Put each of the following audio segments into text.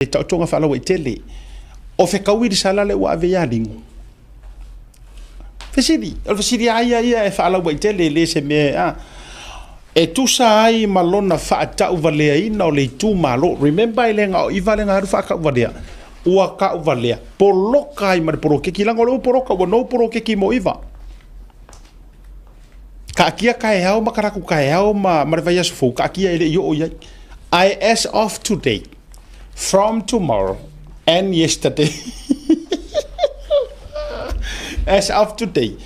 Taotoga faalauaitele o fekaui le sala lea ua ave ia Ligo. Fesili, o le fesili lava ia ia e faalauaitele, e le se mea a e tusa ai ma lona faatauvaleaina o le itumalo. Remember, e le na o Iva le na alu faatauvalea, ua tauvalea poloka ai ma le poloketi, leaga o le ua poloka, ua no poloketi mo Iva. Kaatia taeao ma talaatu taeao ma le vaiaso fou, kaatia e le i oo i ai. Ae as of today, from tomorrow and yesterday, as of today,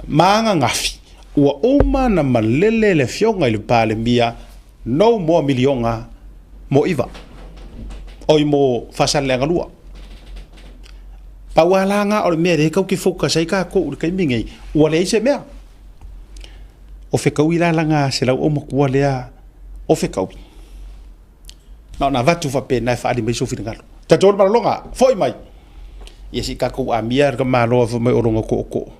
ma ananafi, ua uma na malele le afioga i le Palemia, no more miliona mo Iva. Oi mo Faasaleleaga 2. Pau lava la o le mea lea tatou te focus ai tatou i le taimi nei, ua leai se mea. O fekaui la laga selau aumatua lea o fekaui. Na ona avatu faapena e faaali mai sou finagalo. Tatou le malologa, foi mai. Ia se i tatou amia le tamaloa fai mai o lona tootoo.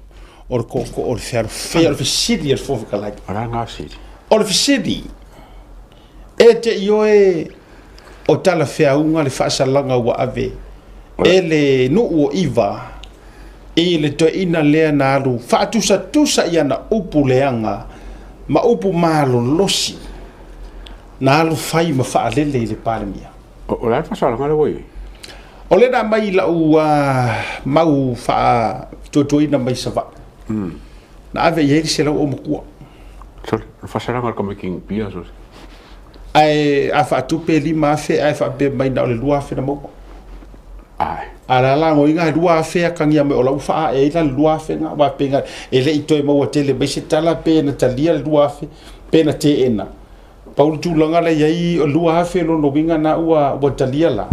O le tootoo o le fealofani. O le fesili a le Fofoga Fetalai. O le a lena fesili? O le fesili, e te ioe o talafeauga le faasalaga ua ave e le nuu o Iva i le toeaina lea na alu faatusatusa i ana upu leaga ma upu malolosi na alu fai ma faalele i le Palemia? O le a le faasalaga lea ua i ai? O lea na aumai i lau mau faatuatuaina mai Savaii. Na ave i ai le selau aumatua. Sorry, o le faasalaga o le tamaitiiti pia so. Ae a faatupe 5,000 ae faapea mai na o le 2,000 na maua. Ai. A la lagoiga e 2,000 atagia mai o lau faaee ai la le 2,000 na aua pei e le i toe maua tele mai se tala pe na talia le 2,000 pe na teena. Pau le tulaga la i ai o le 2,000 lona uiga na ua talia la.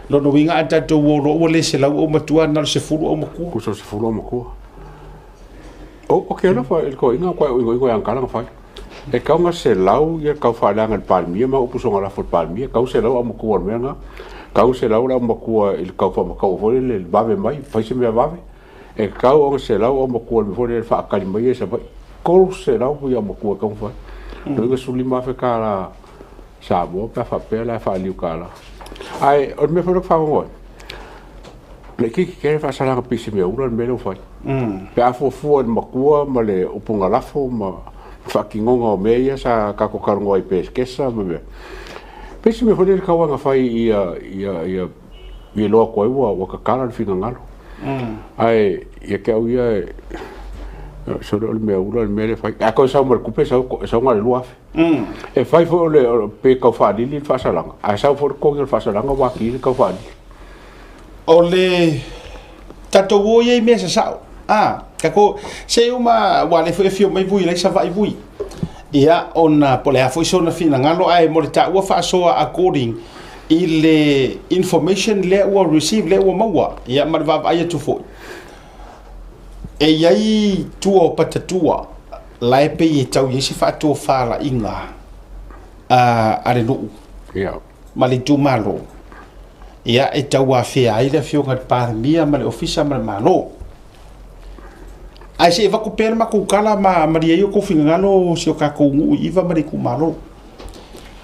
Lona uiga a tatou o loa ua le selau aumatua na o le 10 aumatua. Tusa o le 10 aumatua. O ke alofa i le toeaina kua e oigoigo e agakala na fai. E tau na selau ia tau faaleaga i le Palemia ma upu soga lafo i le Palemia, tau selau aumatua o le mea lena. Tau selau le aumatua i le tau faamataua foi lele le vave mai, fai se mea vave. E tau ona selau aumatua i le mea foi lele faatali mai e Savaii. 300 ia aumatua e tau na fai. Lona uiga $15,000 Samoa pe a faapea la e faaliu tala. Ae o le mea foi lea ou te faanoano ai, le itiiti tele faasalaga pei se mea ula le mea lea ua fai. Pe a fuafua i le matua ma le upuga lafo ma faatinoga o mea ia sa tatou talanoa ai pesekesa ma mea. Pei se mea foi lea tau aga fai ia ia iloa atu ai ua tatala le finagalo. Ae ia te au ia sole o le mea ula le mea lea fai. A toe sau ma le tupe sau na o le 2,000. E fai foi o le pe tau faalili le faasalaga, ae sau foi le togi o le faasalaga ua atili le tau faalili. O le tatou o ia i mea sasao. Tatou se uma ua le foi afio mai vui lai Savaii vui. Ia ona po o le a foi sona finagalo ae mo le taua faasoa according i le information lea ua receive lea ua maua. Ia ma le vaavaai atu foi. E i ai tua o patatua la e pei e tau i ai se faatofalaiga a le nuu ma le itumalo. Ia e tau afea ai le afioga i le Palemia ma le Ofisa ma le Malo. Ae se i avatu pea le matou tala ma malie ai o tou finagalo si o tatou nuu i Iva ma le itumalo.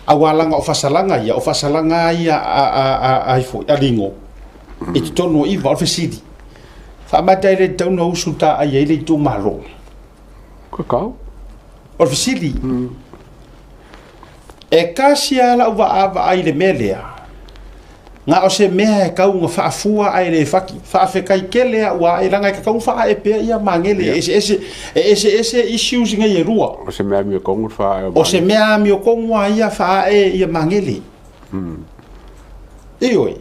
Aua laga o faasalaga ia, o faasalaga ia a ifo, a Ligo, i totonu o Iva, o le fesili. Faamata e le tatau na usu taai ai le itumalo. Kakau. O le fesili, e tasi lava lau vaavaai i le mea lea, na o se mea e tau na faafua ae le fati. Faafetai tele au ae leaga e tatau ona faaee pea ia magele e eseese, e eseese issues nei e lua. O se mea amiotonu le faaee o O se mea amiotonu lava ia faaee ia magele. Ioe.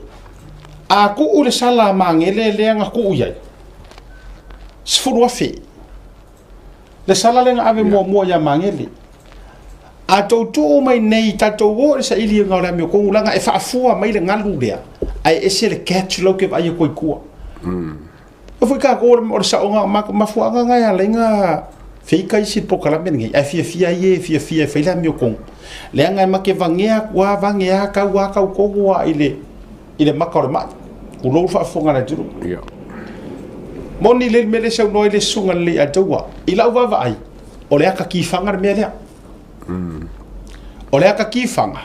A tuu le sala a magele lea na tuu i ai, 10,000. Le sala lea na ave muamua ia Magele. A tou tuu mai nei tatou o i le sailiga o le amiotonu leaga e faafua mai le galu lea, ae ese le catch lau ke vaai atu ai i tua. O foi tatou o le saoga mafuaaga na e ala ai na feika isi polokalame lenei, ae fiafia ai e fiafia e fai le amiotonu. Leaga e make vagea atu lava, vage lava, tau lava, tau tonu lava i le maka o le mai. Tulou le faafofoga a le atunuu. Moni le mea lea e saunoa ai le susuga lelei ia Taua. I lau vaavaai, o le ata tifaga le mea lea. O le ata tifaga,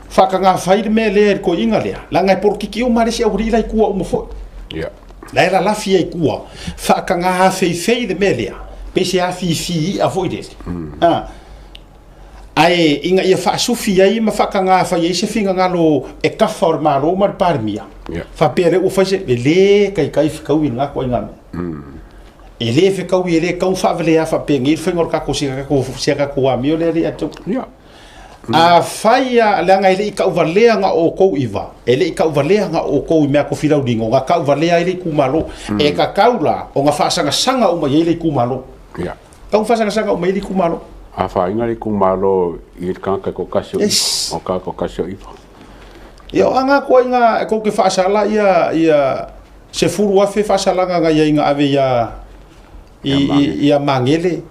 Faakagafai le mea lea i le toeaina lea, leaga e polokiki uma lava le isi aualii la i tua uma foi. Ia. La e lalafi ai i tua, faakaga afeifei le mea lea, pei se afifi i'a foi lele. A. Ae ina ia faasufi ai ma faakaga fai ai se finagalo e kafa o le Malo ma le Palemia, Ia. faapea lea ua fai se, e le taitai fetaui lena ituaiga mea. E le fetaui, e le tatau ona faavalea faapenei le faiga o le tatou si a tatou amio lea e le ia te au. Ia. Afai a, leaga e le i tauvalea na o outou iva, e le i tauvalea na o outou i mea tofilaulino, na tauvalea ai le itumalo. E tatau la ona faasagasagauma i ai le itumalo. Ia. Tatau ona faasagasagauma i ai le itumalo. Afaina le itumalo i le tagata e toatasi o iva. Yes. O tagata toatasi o iva. Ia o aga atu ai na e tou te faasala ia ia 10,000 faasalaga na i ai na ave ia i ia Magele.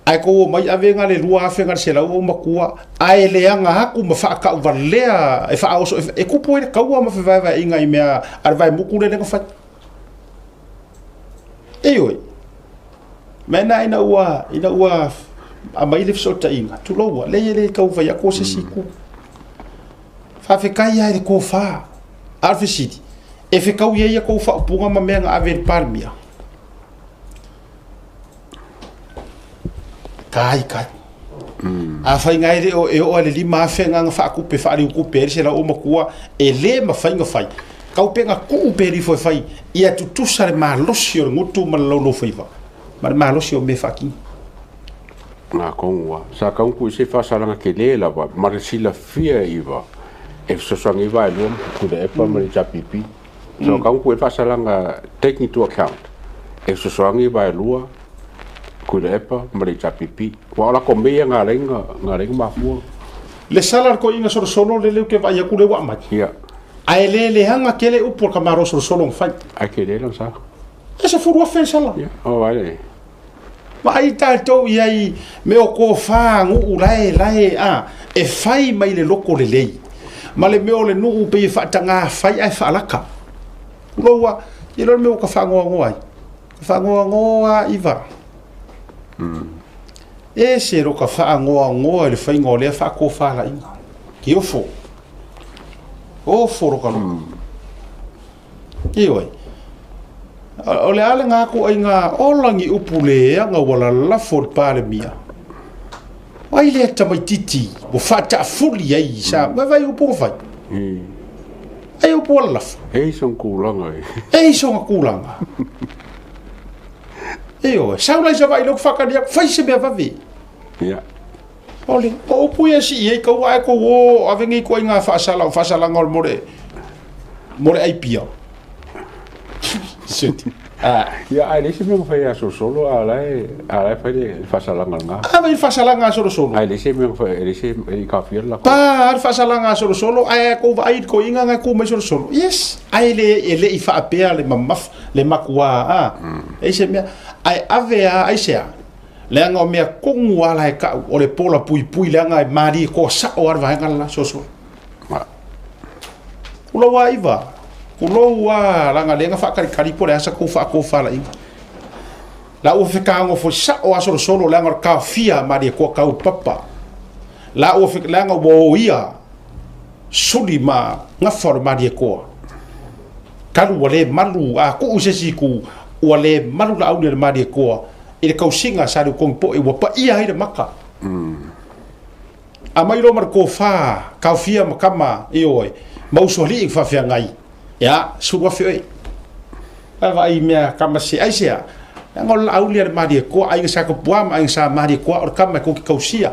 Ae tou omai ave na le 2,000 na le 100 ou matua, ae leaga atu ma faatauvalea e faaoso e tupu ai le taua ma fevaevaeaiga i mea a le vaemutu lea na fai. Ioe. Mea na ina ua aumai le fesootaiga, tulou a, leai e le tau fai atu o se isi itu. Faafetai lava i le tofa. A o le fesili, e fetaui ai a tou faaupuga ma mea na ave i le Palemia? Tai tai. Afai na e le o e oo i le 5,000 na faatupe faaliutupe ai le 100 matua, e le mafai na fai. Tau pe na tuu pe lifo e fai, ia tutusa le malosi o le gutu ma le laulaufaiva, ma le malosi o mea faatino. Ngā kongua. Sa kaungu i se whasaranga ke le lava, ma le silafia iva, e fesoasoani iva e lua ma Tutuila Epa ma le HRPP. So kaungu e whasaranga take into account, e fesoasoani iva e lua, Tutuila Epa ma le HRPP. Wa ola ko meia ngā leinga mafua. Le sala le koiga solosolo le leu ke vai aku le ua mai. Ia. Ae le leaga kele upu o le kamaro solosolo na fai. Ai ke le lan sa. E se furu afe sala. Ia, o vai le. Vaai tatou i ai me o tofa nuu lae lae a e fai mai le loko lelei. Ma le mea o le nuu pei e faataga fai ae faalaka. Uloua, ia loa le mea ua ka faangoangoa ai. Ka faangoangoa iva. E se lo ka faangoangoa i le faiga o lea faatofalaiga. Ki ofo. Ofo lo ka loko. Ioe. O le a le ngā ko ai ngā ola ni upu le anga ua lalafo le Palemia. Ai le tamaititi, o whaatafuli ai sa, vai upu o whai. Ai upu o lalafo. E songa kūlanga e. E songa kūlanga. Ioe, saulai sa vai loko whakania, whai se mea vave. Ia. Ole, o upu ia si i kau ai ko o avengi ko ai ngā whaasala, o whaasalanga o le more, more ai pia. Seti. Ia, ai le se mea whai a solosolo, a lae whai le whaasalanga ngā. A vai whaasalanga a solosolo. Ai le se mea whai, le se i ka whia la ko. Pa, le whaasalanga a solosolo, ai a kou vai ko inga ngā kou mai solosolo. Yes, ai le, e le i whaapea le mamaf, le makua, a. E se mea, ai ave a, ai sea. Le anga o mea kongu ala e kau, o le pola pui pui le anga e maari ko sa o arwa henga la solosolo. Kuloua iva. Kuloua langa lenga whakarikari po le asa kou whaakōwhala inga. La ua whekaango fo sa o aso solo le anga ka fia mari ko kau papa. La ua wheka le anga wo ia suli ma ngawharo mari koa. Karu wa le malu a ku usesi ku ua le malu la auni le mari koa. I le kausinga sa lu kong po e ua pa ia hai le maka. A mai lo mar ko wha, kau fia makama i oe, mausohli i whawhia ngai. Ia, surua whio e. Ai vai mea kama se ai sea. Anga o la aulia le mari e koa, ai sa ka pua ma ai sa mari e koa, o le kama e koki kausia.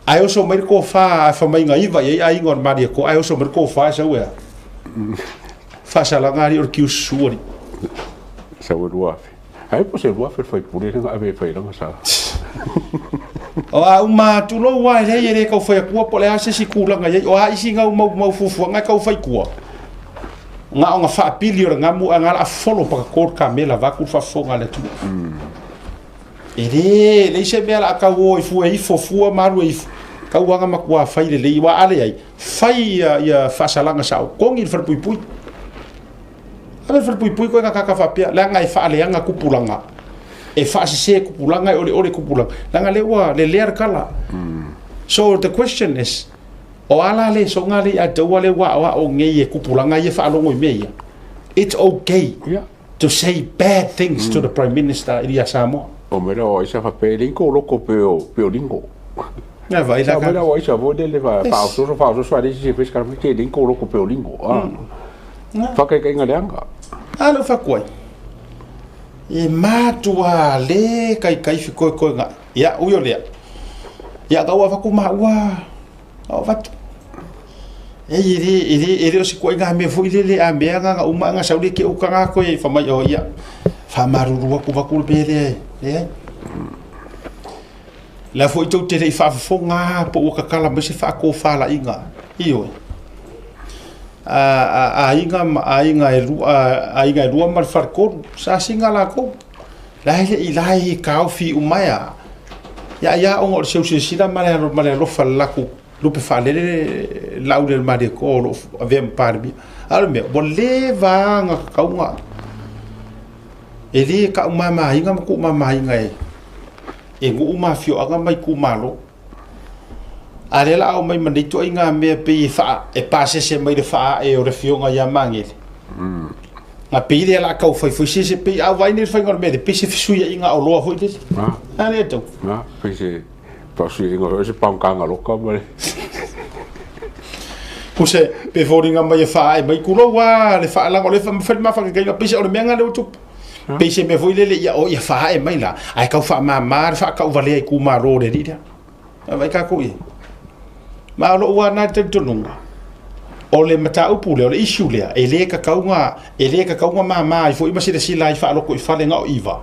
Ai oso mai ko wha, ai wha mai ngā iwa, i ai ingo le mari e koa, ai oso mai ko wha, sa ua. Whasalanga ari o le kiu suari. Sa ua rua awhi. Ai po se rua awhi whai pure ranga awe whai ranga sa. O a uma tulou ai lei e le kau whai akua po le a se si kūlanga iai. O a isi ngau mau mau fufuanga ngai kau whai kua. Ngā o ngā whaapili o le ngamu a ngā la folo paka kōr ka mela vaku whafonga le tua. E le, le ise mea la kau o i fua ifo, fua maru e ifo. Kau anga makua whai le lei wa ale ai. Whai ia whasalanga sao. Kongi le wharapui pui. Ame le wharapui pui koe ngā kaka whapea. Le anga e whaaleanga kupulanga. E whaasese kupulanga e ore ore kupulanga. Le anga le ua le lea kala. So the question is, o ala le songa le a taua le wa o o ngei e kupulanga ia whaalogo i mea ia. It's okay to say bad things to the Prime Minister i Samoa. O mera o isa fa pe lingo loko pe o pe o lingo. Na vai la ka. O mera o isa vo le fa fa so so fa so so ale si fes ka te lingo loko pe o lingo. Ah. Fa ka inga leanga. Alo fa koi. E matua le kai kai fi koi koi nga. Ya uyo le. Ya ka wa fa ku ma wa. O va e iri iri o si koi nga me fu ile le a mea nga uma nga sauli ke uka nga koe fa mai o ia. Fa maruru ku va ku le le. Le. La foi tau te rei whaafonga po ua kakala me se whaako whala inga. Ioi. A inga e rua mar wharkoru. Sa singa la kou. La hele i lai kao fi umaya. Ia ia ongo o seu sisira mare alofa laku. Lupe whalele laure mare ko o avea mparmia. Alo mea, wa le vaanga kakaunga. E le ka umama inga maku umama inga e. E ngu umafio anga mai kumalo. A le la au mai manito inga mea pe e wha, e pasese mai le wha e o le fionga ia mangele. Nga pe ile la kau whai fui se pe au vai ne whai ngā mea, pe se fisuia inga o loa hoi te. A le tau. Nga, pe se pasui inga o se paunganga loka mare. Puse pe fōringa mai e wha e mai kuroa, le wha alanga o le wha mwhai mawhaka kainga, pe se o le mea ngā leo tupu. Pe se mea foi lele ia o ia wha e mai la, ai kau wha mā mā, wha kau valea i ku mā rō re rira. A vai kako i. Ma o lo ua nā te tonunga. O le mataupu lea, o le issue lea, e le kakaunga mā mā i fo ima sila sila i wha aloko i whale ngā o iwa.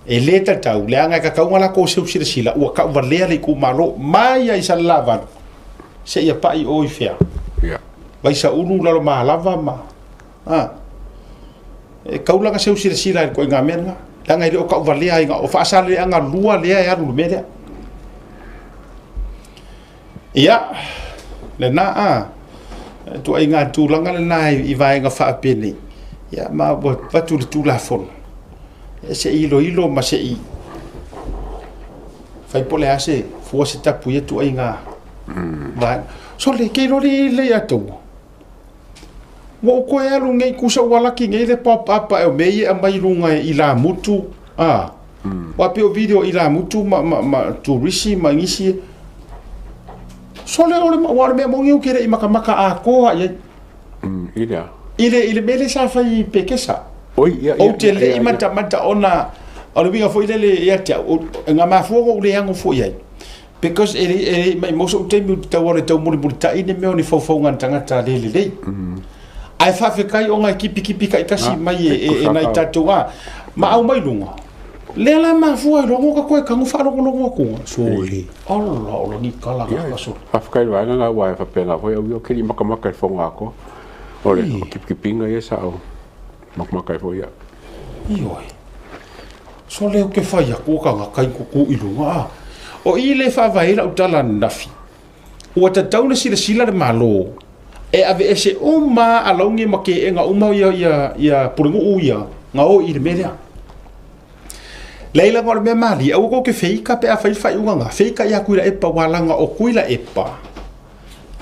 E le tatau, le anga kakaunga la ko seu sila sila, ua kau valea le ku mā rō, mai ai sa lavalu. Se ia pai o i whea. Vai sa ulu lalo mā lava ma. E kaulanga seu sila sila i koe ngā mea ngā. Langa i le o kau valea i ngā, o whaasale anga lua lea e aru le mea lea. Ia, le nā a, tua i ngā tūlanga le nā i vaenga whaapene. Ia, ma watu le tūlafono. E se ilo ilo ma se i. Whaipole a se, fua se tapu ia tua i ngā. So le ke rori le atu. Wa o koe alu ngei kusa walaki ngei le papa e o mei e mai runga i la mutu. Wa pe o video i la mutu ma turisi ma ngisi. So le ole wa le mea mongi o kere i makamaka a koa ia. Ila. Ile mele sa whai pekesa. Oi, ia. O te le i mata mata ona. O le winga fo ile le ia te o ngā mafuongo ule hango fo iai. Because e mai moso te mi tau ole tau muri muri ta ine meo ni faufaunga tangata le le le. Ai whawhekai o ngai kipi kipi kai kasi mai e nai tātou a. Ma au mai lunga. Le la mafua i rongo ka koe kangu wharongo rongo kunga. So le. Allah o langi kala ka kaso. Whawhekai rua ngā wai whapenga hoi au i o kiri makamaka i whonga ako. O le kipikipinga ia sa o makamaka i whoi ia. Ioi. So le o ke whai ako ka ngā kai kuku i lunga a. O i le whawhaira o tala nafi. Ua tatau na sila sila le malo. E ave ese uma alaungi ma ke e ngā uma ia purengu u ia. Ngā o i le melea. Leila ngā o le mea mali. Au ko ke feika pe a whai whai unga ngā. Feika ia kuila epa walanga o kuila epa.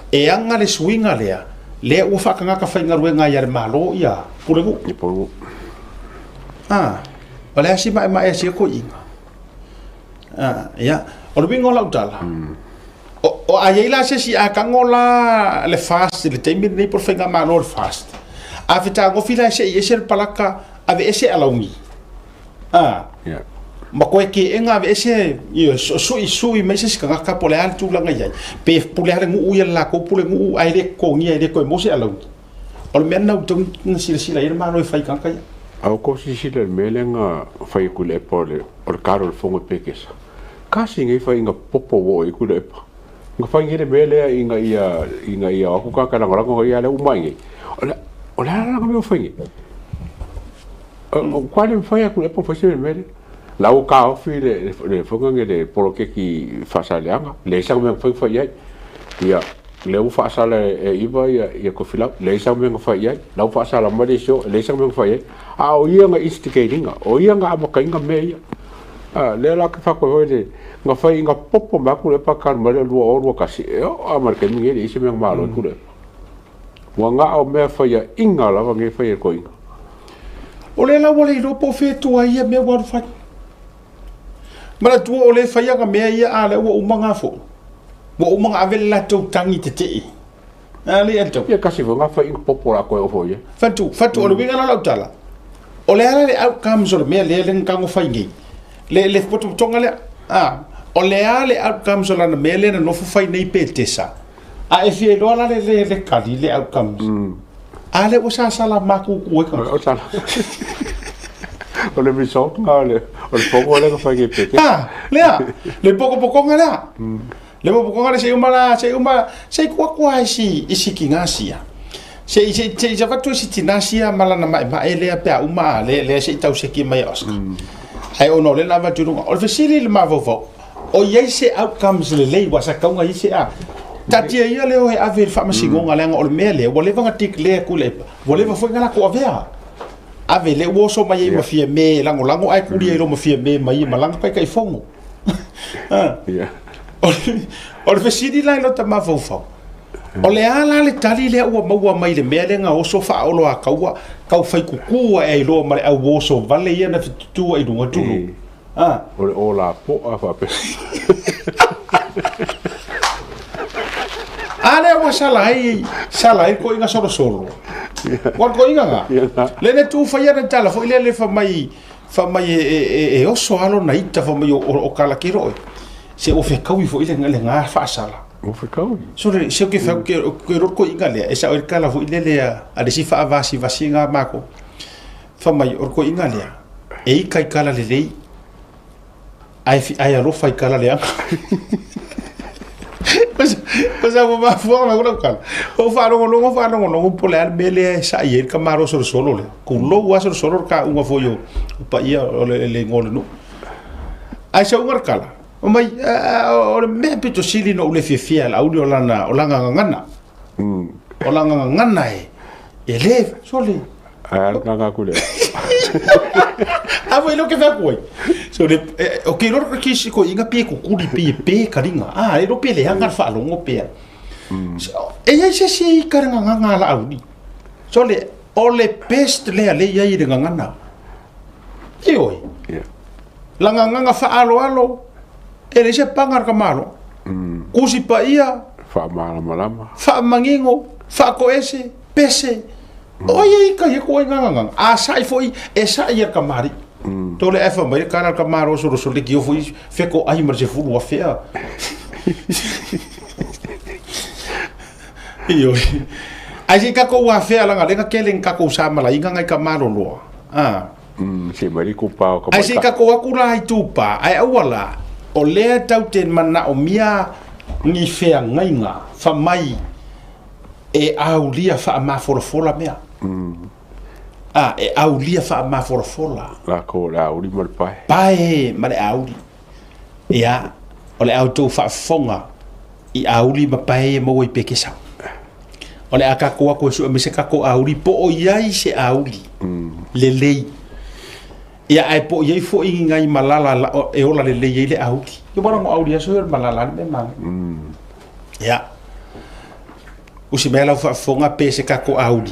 E anga le suinga lea. Lea ua whakangaka whai ngaruenga ia le malo ia purengu. I purengu. O le asi mae mae asi ko inga. Ia. O le wingo lau tala. O a ia se si a kango la le fast, le taimi nei por whainga malo le fast. A whita ngofi la se i ese le palaka, ave ese alaungi. Ma koe ke enga ave ese, sui sui mai se sikangaka po le ale tūlanga iai. Pe pule ale nguu ia la ko pule nguu ai le kongi ai le koe mose alaungi. O le mea nau tau na sila sila ia le malo e whai kanga ia. Au ko sisila le melenga whai kule epa o le karo le whongo pekesa. Kasi ngai whai inga popo wo i kule epa. Nga whai ngere melea inga ia aku kaka rango ia le umai ngai. O le ala mea whai ngai. O kwa le whai aku epa whai se mele. Lau ka ofi le whonga nge le polokeki whasaleanga. Le isang mea whai whai ai. Ia le u whasala e iwa ia kofilau. Le isang mea whai ai. Lau whasala Malaysia. Le isang mea whai ai. A o ia nga instigatinga. O ia nga amakainga mea ia. Lea la ke whakoi hoi le ngā whai ngā popo mea kule pa karu mai le lua o lua kasi e o a mai ke mingi le isi mea malo i kule. Ua ngā au mea whai a inga lava nge whai e ko inga. O le la wale ilo po whetua ia mea waru whai. Mara tua o le whai anga mea ia a le ua umanga fo. Ua umanga avele la tau tangi te te. A le atau. Ia kasi fo ngā whai inga popo la koe o fo ia. Whatu, whatu o le winga la lau tala. O le ala le outcomes o le mea lea le ngango whai ngei. Le potopotonga lea. O le ala le outcomes o lana mea lea na nofo whai nei pe tesa. A e fia iloa la le le kali le outcomes. A le ua sa sala maku kueka. O sala. O le result ngā le. O le poko le ka whai ngei pe tesa. Lea. Le pokopokonga lea. Le pokopokonga le se uma la, se uma, se kua kua isi, isi ki ngā sia. Se se se watu isi tinasia malana mai mai lea pea uma le le se tau se ki mai Oscar. Ai ono le lava turunga. O le fesili le mavauvau. O iai se outcomes le lei wa sa kaunga i se a. Tatia ia leo he ave le whaamasingonga leanga o le mea lea. Ua leva nga tik lea kule. Ua leva foi nga lako avea. Ave le uoso mai ei mawhia me lango lango ai kuri ei lo mawhia me mai malanga kai kai fongo. O le fesili lai lo ta mavauvau. O le ala le tali lea ua maua mai le mea lea ngā oso whaolo a kaua, kau whai kukua e iloa ma le au oso vale ia na fitutua i lunga tulu. O le o la po a whape. A lea ua sala ai ko inga solo solo. Ua ko inga ngā. Le ne tū whai ana tala, fo i lea le whamai e oso alo na ita whamai o kalakiro e. Se o whekaui fo i le ngā whaasala. O whekaui. So le se ke whau ke roko inga lea, e sa o kala fo i lele a le si whaavasi vasi ngā mako. Whamai o roko inga lea, e i kai kala le lei, ai alofa i kala lea. Pasa mo mafua ma kula kala. O whalongo po le alme lea e sa i e ka maro solo solo lea. Ku lou a solo solo ka unga fo yo, upa ia o le ngole nu. Ai sa unga kala. O mai, o le mea pito sili no ule fiafia la auli o lana, o langa ngana. O langa ngana e. E le, sole. A nganga kule. A voi lo ke whakoi. So le, o ke roro ki si ko inga pe kukuri pe pe karinga. A, e ro pe le hanga whaalongo pea. E iai se se i karanga nganga la auli. So le, o le pest lea le iai le ngangana. E oi. Langa nganga whaalo alo. E le se pangar ka malo. Kusi pa ia. Whaamalamalama. Whaamangingo. Whaakoese. Pese. O ia i ka ia koe nganganga. A sai foi e sai ia ka mari. Tole e whamai kara ka maro soro soro ki o foi wheko ahi mara se furu a whea. Iyo. Ai se kako ua whea langa lenga kele kako samala inga ngai ka maro loa. Se mari kupa o ka Ai se kako akura ai tūpa. Ai awala. O lea tau te mana o mia ni whea ngainga, whamai e aulia wha maforofola mea. E aulia wha maforofola. La ko le auli ma le pae. Pae ma le auli. Ia, o le au tau whaafonga i auli ma pae e maua i pekesa. O le a kako ako e sua me se kako auli, po o iai se auli. Le lei. Ia ai po iai fo ingi ngai malala e ola le lei le auli. Ia wala ngo auli aso malala le manga. Ia. Usi mea lau whaafonga pe se kako auli.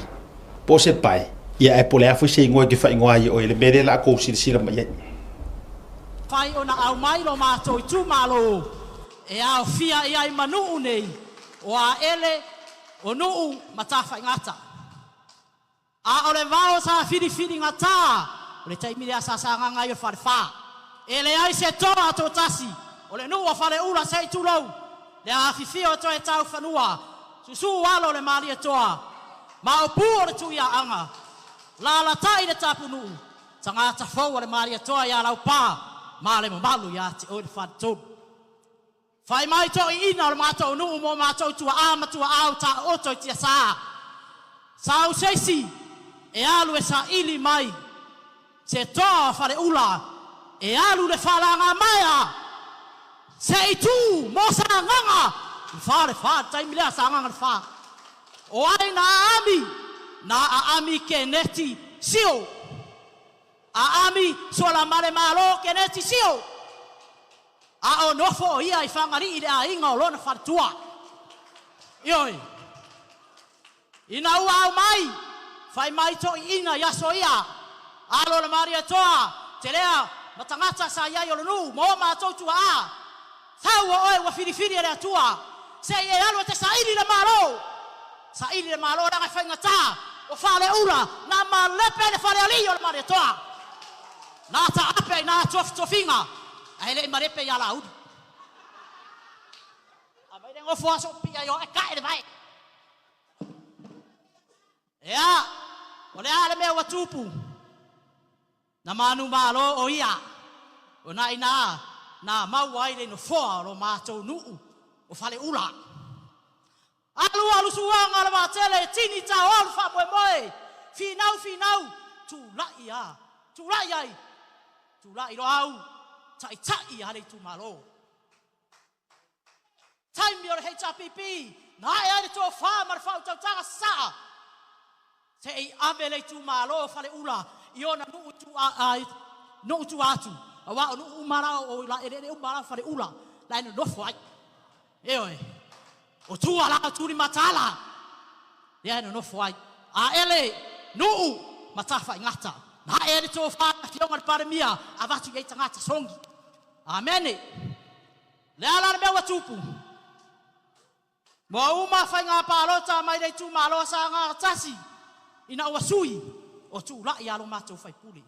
Po se pai. Ia ai po le afu se ingoa ki whaingoa i oe le mere la kou silasila mai ai. Whai ona au mai lo mātou i tūmalo. E au fia i ai manuu nei. O a ele o nuu matawhai ngata. A o le vao sa whiriwhiri ngata. O le taimi lea sa sa nganga i o whare wha. E le ai se toa tō tasi. O le nuu o whare ura se i tūrau. Le a whiwhia o toe tau whanua. Susu alo le maria toa. Ma o pū o le tui a anga. La la tai le tapu nuu. Tangata fau o le maria toa i a lau pā. Ma le mamalu i a te oe le whare tōru. Whai mai tō i ina o le mātou nuu mō mātou tua a matua au tā oto i tia sā. Sa au seisi e alu e sa ili mai. Se toa whare ula e alu le whalanga maia. Se i tū mō sa nganga. Whare whare taimi lea sa nganga le wha. O ai nā ami. Nā a ami ke neti sio. A ami sola mare malo ke neti sio. A o nofo o ia i Fagalii i le aiga o lona faletua. Ioe. Ina ua au mai, fai mai toeaiina i aso ia, alo o le Malietoa, telea ma tagata sa i ai o le nuu ma o matou tuaa, Sau o oe ua filifili e le Atua, se i e alu e te saili le Malo. Saili le Malo leaga e faigata, o Faleula na malepe ai le falealii o le Malietoa. Na taape ai na tofitofiga, ae le i malepe ia Laauli. A mai le gofo aso pia i o ae kae le vae. Ea, o le a le mea ua tupu? Na manumalo o ia, o na inā na maua ai le nofoa o lo matou nuu o Faleula. Alu alu suaga o le vaatele e tini tao alu faamoemoe, finau finau, tulai a, tulai ai, tulai loa au, taitai a le itumalo. Taimi o le HRPP, na ae ai le tofa ma le faautautaga sasaa, se i ave le itumalo o Faleula i ona nuu nuu tua atu, auā o nuu uma la o la eleele uma la o Faleula la e nonofo ai. Ioe, o tua la o Tulimatala lea e nonofo ai. Aele, nuu ma Tafaigata. Na ae ai le tofa i le Afioga i le Palemia, avatu i ai tagata sogi. Amene. Le a la le mea ua tupu? Ua uma faiga palota mai le itumalo a Sagaga 1 ina ua sui o tulai a lo matou faipule.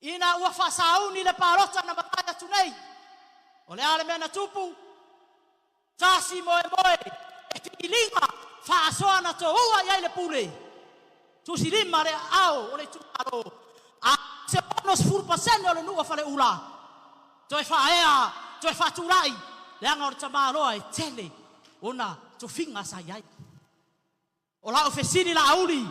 Ina ua faasauni le palota na mavae atu nei, o le a le mea na tupu? Tasi moemoe e filiga faasoa na toua i ai le pule. Tusilima le aao o le itumalo, a se 60% o le nuu o Faleula toe faaea, toe faatulai, leaga o le tamaloa e tele ona tofiga sa i ai. O lau fesili Laauli,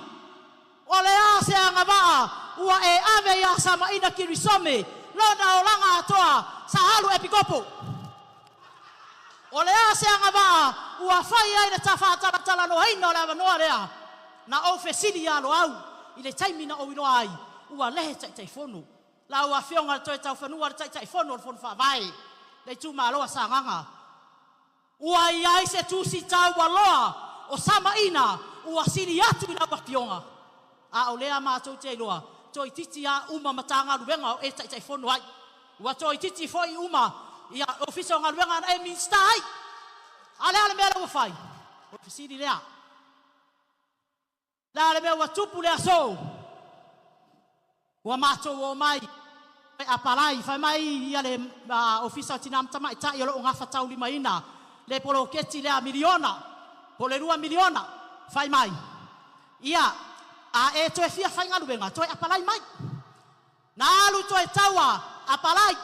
o le a se agavaa ua e ave iā Samaina Kirisome lona olaga atoa sa alu epikopo? O le a se agavaa ua fai ai le faatalatalanoaina o le avanoa lea? Na ou fesili iā Loau i le taimi na ou iloa ai ua le Taitaifono lau Afioga i le Toe Taufanua le Taitaifono o le Fono Faavae le itumalo a Sagaga. Ua i ai se tusi taualoa o Samaina ua sili atu i lau Afioga, a o lea matou te iloa toeitiiti a uma Matagaluega o e Taitaifono ai. Ua toeitiiti foi uma ia Ofisa o Galuega na e Minisita ai. A o le a le mea lea ua fai? O le fesili lea. Le a le mea ua tupu le aso? Ua matou o mai e apalai, fai mai ia le Ofisa o Tina ma Tamaitai o lo o gafataulimaina le poloketi lea miliona, po o le $2 miliona, fai mai, ia, a e toe fia faigaluega, toe apalai mai. Na alu toe taua apalai.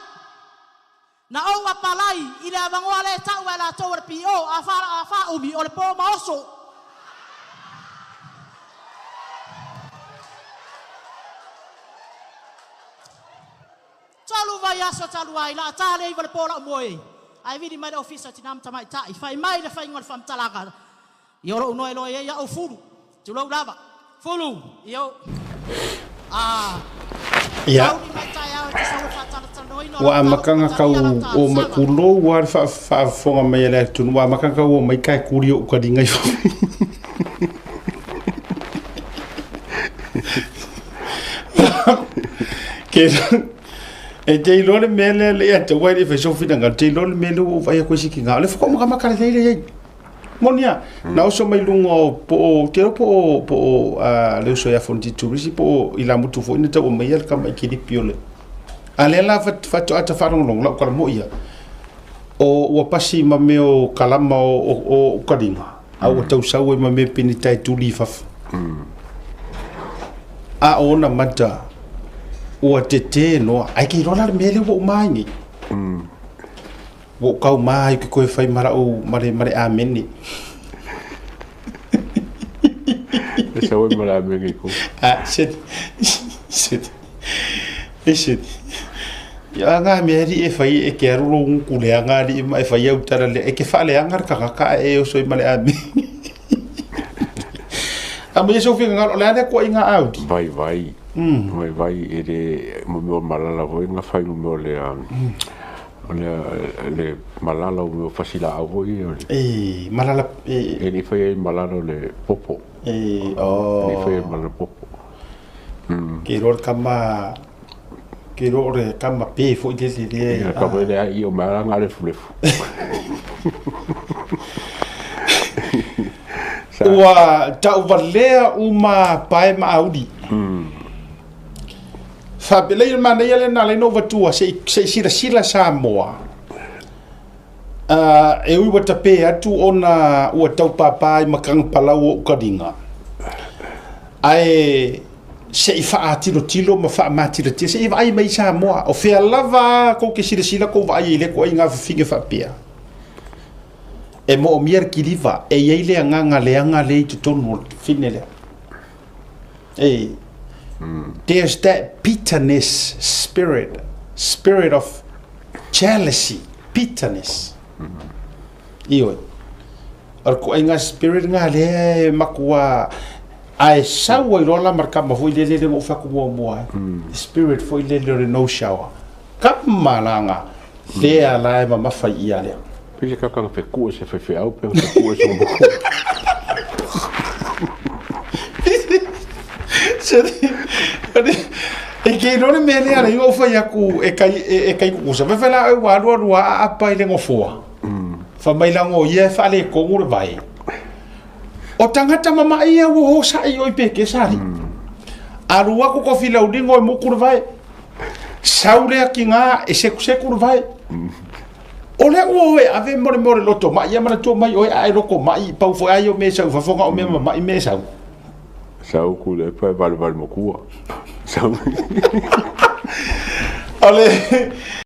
Na ou apalai i le avanoa lea e tau e latou o le PO, a faaumi o le po ma oso. Tolu vaiaso talu ai, la ta le iwa le po lau moe. Ai vili mai le Ofisa o Tina ma Tamaitai, fai mai le faiga o le faamatalaga. Ia o lou noe loa ia au fulu, tulou lava, fulu, ia a Ia. Ua amataga tau o mai kulou ua le faafofoga mai a le atunuu, ua amataga tau o mai kae kuli o ukaliga ifo. Ke e te iloa le mea lea le ia te ua i le fai finagalo, te iloa le mea lea ua ou vaai atu ai siki ngā. O le whakauma ka makara te ira iai. Moni a, na oso mai luga o po o, te iloa po o le uso ia Fonoti Turisi po o i lamutu foi na tau mai le kama i kilipi o le. A lea la faatoa ta faalogologo lau kala mo ia. O ua pasi ma mea o kalama o ukaliga, a ua tausau ai ma mea penita e tuli i fafo. A o ona mata ua tetē noa, ai ke iloa la le mea lea ua uma ai nei. Ua ou kau ma ai ke koe fai ma lau ma le amene. E sa oi ma le amene ko. A set set e set. Ia ngā mea ri e fai e ke aru nguku le anga li ma e fai au tara le e ke whaale anga le kaka e o soi ma le amene. A mo yeso finga ngalo le ale ko inga audi. Vai vai. Vai vai e le mo mea o malala foi nga fai mo mea o le O le malala o mea o fasilaau foi ia o le. E malala e. E le i faia ai malala o le popo. E oh. E le i faia ai malala popo. Ke iloa le kama ke iloa o le kama pe foi lele lea. Ia kama le ai o mea nga lefulefu. Ua tauvalea uma pae ma auli. Faapelei le manaia lea na ala ai ona ou avatua se i silasila Samoa, e ui ua tape atu ona ua tau pāpā ai ma kagapalau o ou kaliga, ae se i faatilotilo ma faamatilatia, se i vaai mai Samoa, o fea lava kou te silasila kou vaai ai i lea ituaiga fafine faapea. E moomia le kiliva, e i ai le agaga leaga lea i totonu o le fafine lea. Hey, there's that bitterness spirit, spirit of jealousy, bitterness. Ioe. O le ituaiga spirit lena lea e matua ae sau ai loa la ma le kama foi lele lea na ou fai atu muamua ai. Spirit foi lele o le no shower. Kama laga lea la e mamafa i ia lea. Pei se kaka na fekua se faifeau pe na fekua se makua. E ke iloa le mea lea na ou fai atu e kai e kai kukusa. Fai fai la oi ua alu alu a aapa i le nofoa. Fai mai lago ia e faaletonu le vae. O tagata mama'i ia ua o sa'i i o i peke sa alii. Alu atu kofi lauligo e muku le vae. Sau lea tiga e sekuseku le vae. O lea ua o e ave mo le mea o le loto ma'i ia manatua mai oe a e loto ma'i pau foi ai o mea e sau i fafo na o mea mama'i mea e sau. Sau ku le pa e valevale makua. Sau. O le